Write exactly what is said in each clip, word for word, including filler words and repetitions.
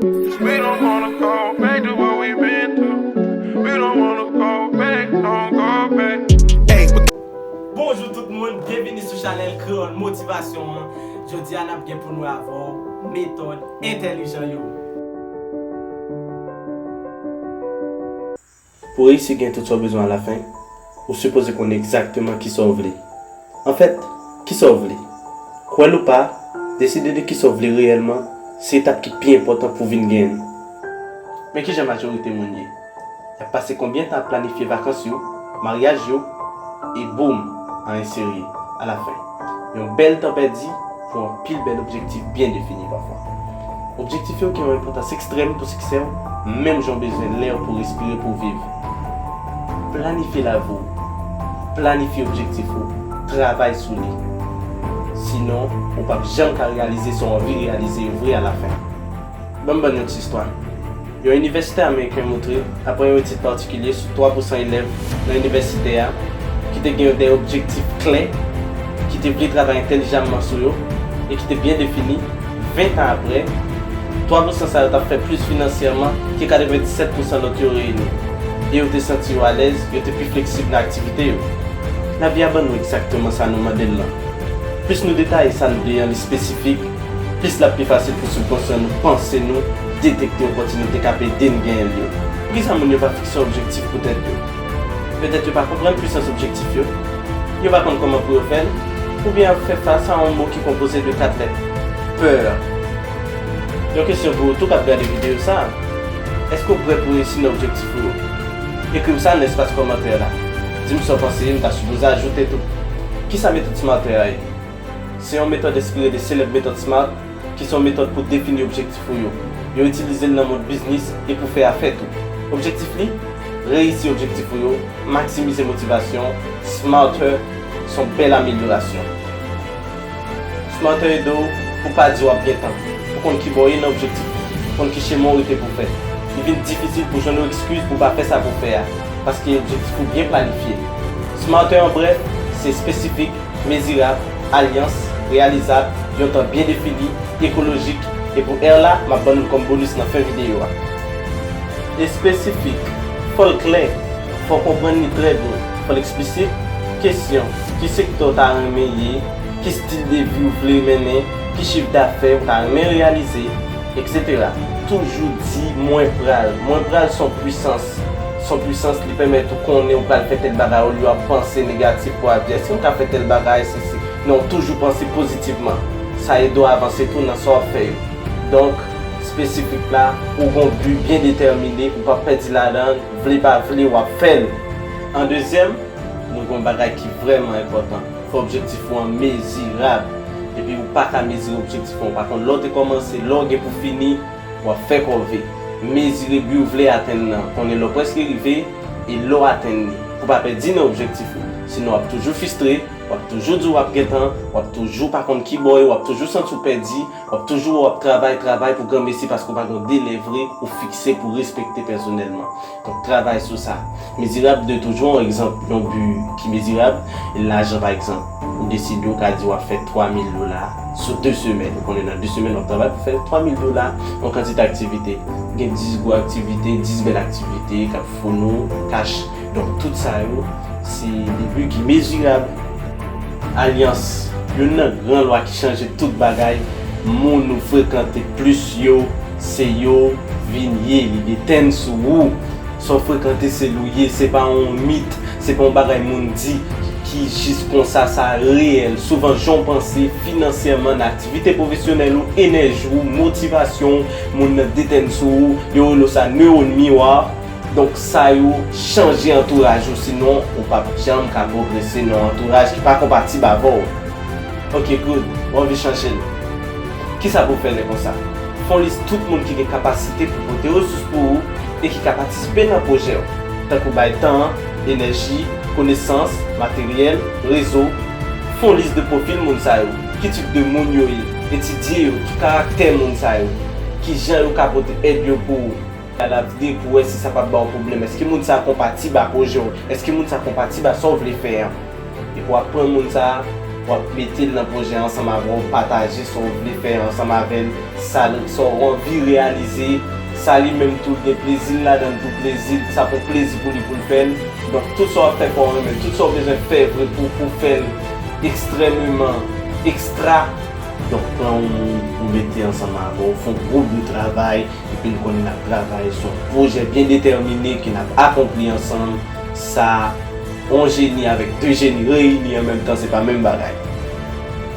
We don't wanna go back to what we been through. We don't wanna go back, don't go back. Bonjou tout moun, byenvini sou chanèl Kreyòl Motivasyon an. Jodi a n ap gen pou n wè avè w metòd entèlijan yo. Pou w reyisi gen tout sa w bezwen alafen, ou sipoze konnen egzakteman kisa w vle. Anfèt, kisa w vle? Kwè l ou pa, deside de kisa w vle reyèlman, se etap ki pi enpòtan pou w vin genyen l. Men kijan majorite moun ye? Y ap pase konbyen tan ap planifye vakans yo, maryaj yo, e boum, anyen serye, alafen. Yon bèl tan pèdi pou anpil bèl objektif byen defini pafwa. Objektif yo gen yon enpòtans ekstrèm pou siksè w, menm jan w bezwen lè pou w respire, pou w viv. Planifye lavi w, planifye objektif ou, travay sou li. Sinon, ou p ap janm ka reyalize sa w anvi reyalize yo vre alafen. Ban m ban n yon ti istwa. Yon inivèsitè ameriken montre, apre yon etid patikilye sou twa pou san elèv nan inivèsite a ki te gen de objektif klè, ki te vle travay entèlijamman sou yo, e ki te byen defini, ven tan apre, twa pou san sa yo t ap fè plis finansyèman ke katrevenndisèt pou san lòt yo reyini, e yo te santi yo alèz, yo te pi fleksib nan aktivite yo. Lavi a ban nou egzakteman sa nou mande l lan. Plis nou detaye sa nou vle an li espesifik, plis l ap pi fasil pou sibkonsyan nou, panse nou, detekte opòtinite k ap ede n genyen l yo. Poukisa moun yo pa fikse objektif pou tèt yo? Petèt yo pa konprann pwisans objektif yo, yo pa konn kòman pou yo fè l, oubyen y ap fè fas a yon mo ki konpoze de kat lèt, pè. Yon kesyon pou ou tou k ap gade videyo sa a, èske w prè pou reyisi nan objektif ou yo? Ekri m sa nan espas kòmantè la. Di m sa w panse, m ta sipoze ajoute tou. Kisa metòd SMART a ye? Se yon metòd enspire de selèb metòd SMART, ki se yon metòd pou defini objektif ou yo. Yo itilize l nan mond biznis e pou fè afè tou. Objektif li? Reyisi objektif ou yo, maksimize motivasyon, SMARTER, se yon bèl amelyorasyon. SMARTER ede w pou w pa di w ap gen tan, pou w konn kibò w ye nan objektif ou, pou w konn ki chemen w rete pou w fè. Li vin difisil pou w jwenn yon ekskiz pou w pa fè sa pou w fè a, paske objektif ou byen planifye. SMARTER an brèf, se espesifik, mezirab, alyans, reyalizab, yon tan byen defini, ekolojik, e pou R la, m ap ban nou l kòm bonis nan fen videyo a. Espesifik, fò l klè, fò w konprann li trè byen, fò l eksplisit, kesyon, ki sektè w ta renmen ye, ki stil de vi w vle mennen, ki chif dafè w ta renmen reyalize, etsetera. Toujou di, mwen pral. Mwen pral se yon pwisans. Se yon pwisans, li pèmèt ou konnen ou pral fè tèl bagay olye w ap panse negatif pou w ap di, èske m ka fè tèl bagay, sesi. Non, toujou panse pozitivman. Sa ede w avanse tou nan sa w ap fè yo. Donk, espesifik la, ou gon bi byen detèmine, ou p ap pèdi ladan l, vle pa vle, w ap fè l. An dezyèm, nou gon bagay ki vrèman enpòtan. Fò objektif ou an mezirab. Depi ou pa ka mezire objektif ou an, ou pa konn lè w te kòmanse, lè w gen pou fini, w ap fè kòve. Mezire bi w vle atenn nan, konnen lè w prèske rive, e lè w atenn li. Pou w pa pèdi nan objektif ou. Sinon, w ap toujou fristre, w ap toujou di w ap gen tan, w ap toujou pa konn kibò w ye, w ap toujou santi w pèdi, w ap toujou wè w ap travay, travay pou granmesi paske w pa gen yon delè vre ou fikse pou respekte pèsonèlman. Donk, travay sou sa. Mezirab de toujou, yon egzanp, yon bi ki mezirab, lajan pa egzanp. Ou deside w ka di w ap fè twa mil dola sou de semèn. Ou konnen nan de semèn w ap travay pou fè twa mil dola, yon kantite aktivite. Gen dis gwo aktivite, dis bèl aktivite k ap founi w kach. Donk, tout sa yo, se de bi ki mezirab. Alyans, youn nan gran lwa ki chanje tout bagay, moun ou frekante plis yo, se yo vin ye, li detenn sou ou. Sa w frekante, se li w ye, se pa yon mit, se pa yon bagay moun di ki jis konsa, sa reyèl. Souvan, jan w panse finansyèman, nan aktivite pwofesyonèl ou, enèji w, motivasyon w, moun nan detenn sou ou, yo rele w sa newòn miwa. Donk, sa yo chanje antouraj ou, sinon ou p ap janm ka pwogrese nan yon antouraj ki pa konpatib avè w. Ok, good, ou anvi chanje l. Kisa pou w fè lè konsa? Fè yon lis tout moun ki gen kapasite pou pote resous pou ou e ki ka patisipe nan pwojè w, tankou bay tan, enèji, konesans, materyèl, rezo. Fè yon lis de pwofil moun sa yo, ki tip de moun yo ye, etidye yo, ki karaktè moun sa yo, kijan yo ka pote èd yo pou ou. Gade lavi pou wè si sa p ap ba w pwoblèm. Èske moun sa a konpatib a pwojè w? Èske moun sa a konpatib a sa w vle fè an? Epi w ap pran moun sa a, W ap mete l nan pwojè ansanm avè w, pataje sa w vle fè ansanm avè l, sa l, sa w anvi reyalize, sa li menm tou l gen plezi l ladan l tou, plezi l, sa pou plezi pou li pou l fè l. Donk, tout sa w ap fè fò w renmen l, tout sa w bezwen fè vre pou, pou fè l ekstrèmeman ekstra. Donk, pran yon moun pou mete ansanm avè w, fè yon gwoup de travay, epi n konnen n ap travay sou yon pwojè byen detèmine ke n ap akonpli ansanm. Sa, yon jeni avèk de jeni reyini an menm tan, se pa menm bagay.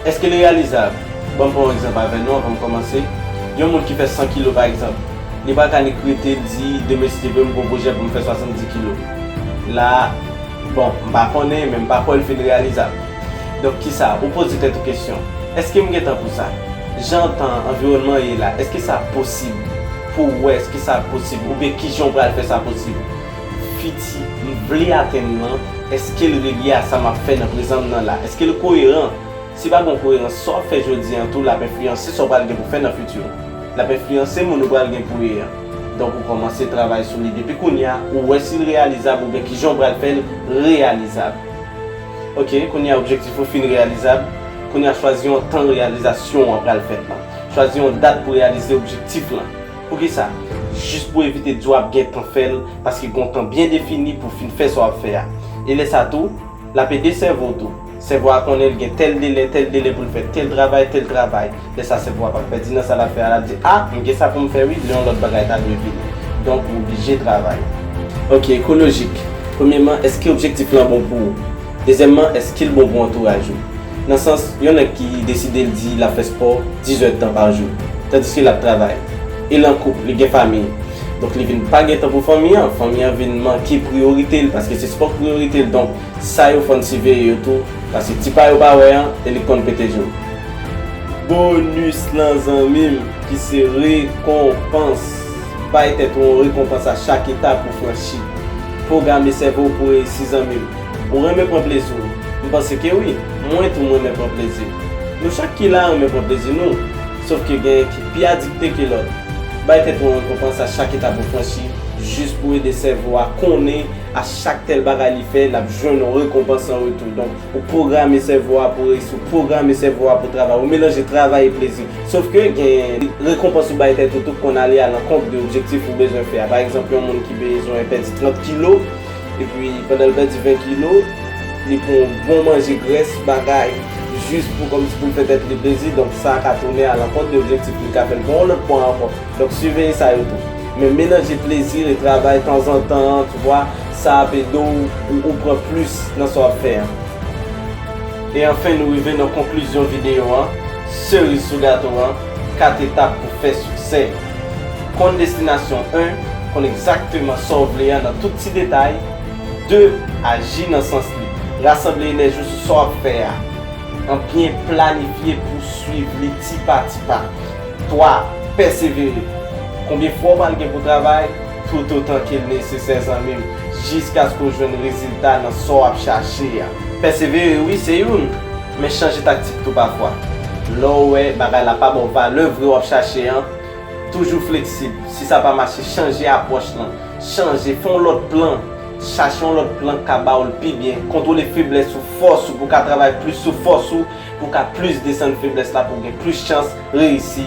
Èske l reyalizab? Ban m pran yon egzanp avè nou anvan m kòmanse. Yon moun ki fè san kilo, pa egzanp, li pa ka nik rete l di, demen, si Dye vle, m gen yon pwojè pou m fè swasanndiz kilo. La, bon, m pa konnen, men m pa kwè l fin reyalizab. Donk, kisa? Ou poze tèt ou kesyon, èske m gen tan pou sa? Jan tan, anviwònman an ye la, èske sa posib pou w wè, èske sa posib? Oubyen kijan w pral fè sa posib? Fiti m vle atenn nan, èske l relye a sa m ap fè nan prezan m nan la? Èske l koyeran? Si pa gen koyerans, sa w ap fè jodi an tou, l ap enfliyanse sa w pral gen pou fè nan fiti w. L ap enfliyanse moun ou pral gen pou ye an. Donk, ou kòmanse travay sou li depi kounye a, ou wè si l reyalizab oubyen kijan w pral fè l reyalizab. Oke, kounye a objektif ou fin reyalizab, kounye a chwazi yon tan reyalizasyon an pral fèt lan. Chwazi yon dat pou reyalize objektif lan. Poukisa? Jis pou evite di w ap gen tan fè l, paske gen yon tan byen defini pou w fin fè sa w ap fè a. E lè sa tou, l ap ede sèvo w tou. Sèvo a konnen l gen tèl delè, tèl delè pou l fè tèl travay, tèl travay. Lè sa, sèvo a p ap pèdi nan sa l ap fè a, l ap di, a, m gen sa pou m fè wi, lè yon lòt bagay ta dwe vini. Donk, ou oblije travay. Oke, ekolojik. Premyèman, èske objektif lan bon pou ou? Dezyèmman, èske l bon pou antouraj ou? Nan sans, yon nèg ki deside l di l ap fè spò dizuit tan pa jou, tandiske l ap travay. E l an koup, li gen fanmi. Donk, li vin pa gen tan pou fanmi an. Fanmi an vin manke priyorite l, paske se spò k priyorite l. Donk, sa yo fò n siveye yo tou, paske ti pa yo pa wè an, e li konn pete je w. Bonis lan, zanmi m, ki se rekonpans. Bay tèt ou yon rekonpans a chak etap ou franchi. Pwograme sèvo w pou reyisi, zanmi m. Ou renmen pran plezi w? M panse ke wi. Mwen tou, m renmen pran plezi. Nou chak ki la renmen pran plezi nou. Sòf ke genyen ki pi adikte ke lòt. Bay tèt ou yon rekonpans a chak etap ou franchi, jis pou ede sèvo a konnen a chak tèl bagay li fè, l ap jwenn yon rekonpans an retou. Donk, ou pwograme sèvo a pou reyisi, ou pwograme sèvo a pou travay, ou melanje travay e plezi. Sòf ke gen rekonpans ou bay tèt ou tou konn ale alankont de objektif ou bezwen fè a. Pa egzanp, yon moun ki bezwen pèdi trant kilo, epi pandan l pèdi ven kilo, li pran yon bon manje grès, bagay, jis pou kòmsi pou l fè tèt li plezi. Donk, sa ka tounen alankont de objektif li, ka fè l pran yon lòt pwa ankò. Donk, siveye sa yo tou. Men melanje plezi e travay tanzantan an, tu vois, sa ap ede w pou ou pran plis nan sa w ap fè an. E anfen, nou rive nan konklizyon videyo an, seriz sou gato an, kat etap pou fè siksè. Konn destinasyon en, konn egzakteman sa w vle an nan tout ti detay. De, aji nan sans li. Rasanble enèji w sou sa w ap fè a. An byen planifye pou swiv li ti pa ti pa. Twa, pèsevere. Konbyen fwa w pral gen pou travay? Toutotan ke l nesesè, zanmi m, jiskaske w jwenn rezilta nan sa w ap chache a. Pèsevere, wi, se youn, men chanje taktik tou pafwa. Lè w wè bagay la pa ba w valè vre w ap chache an, toujou fleksib. Si sa pa mache, chanje apwòch lan. Chanje, fè yon lòt plan. Chache yon lòt plan k ka ba w l pi byen. Kontwole feblès ou, fòs ou, pou w ka travay plis sou fòs ou, pou w ka plis desann feblès la, pou w gen plis chans reyisi.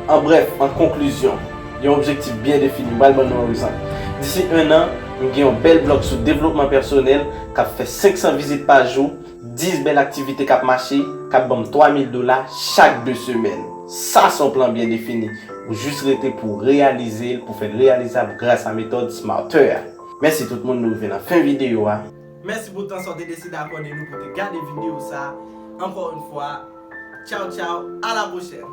An brèf, an konklizyon, yon objektif byen defini. M pral ban nou yon egzanp. Disi en an, m gen yon bèl blòg sou devlopman pèsonèl k ap fè senk san vizit pa jou, dis bèl aktivite k ap mache, k ap ban m twa mil dola chak de semèn. Sa se yon plan byen defini. Ou jis rete pou w reyalize l, pou w fè l reyalizab gras a metòd Smarter a. Mèsi tout moun, nou rive nan fen videyo a. Mèsi pou tan sa w te deside akòde nou pou te gade videyo sa a. Ankò yon fwa, tchaw tchaw, a la pwochèn.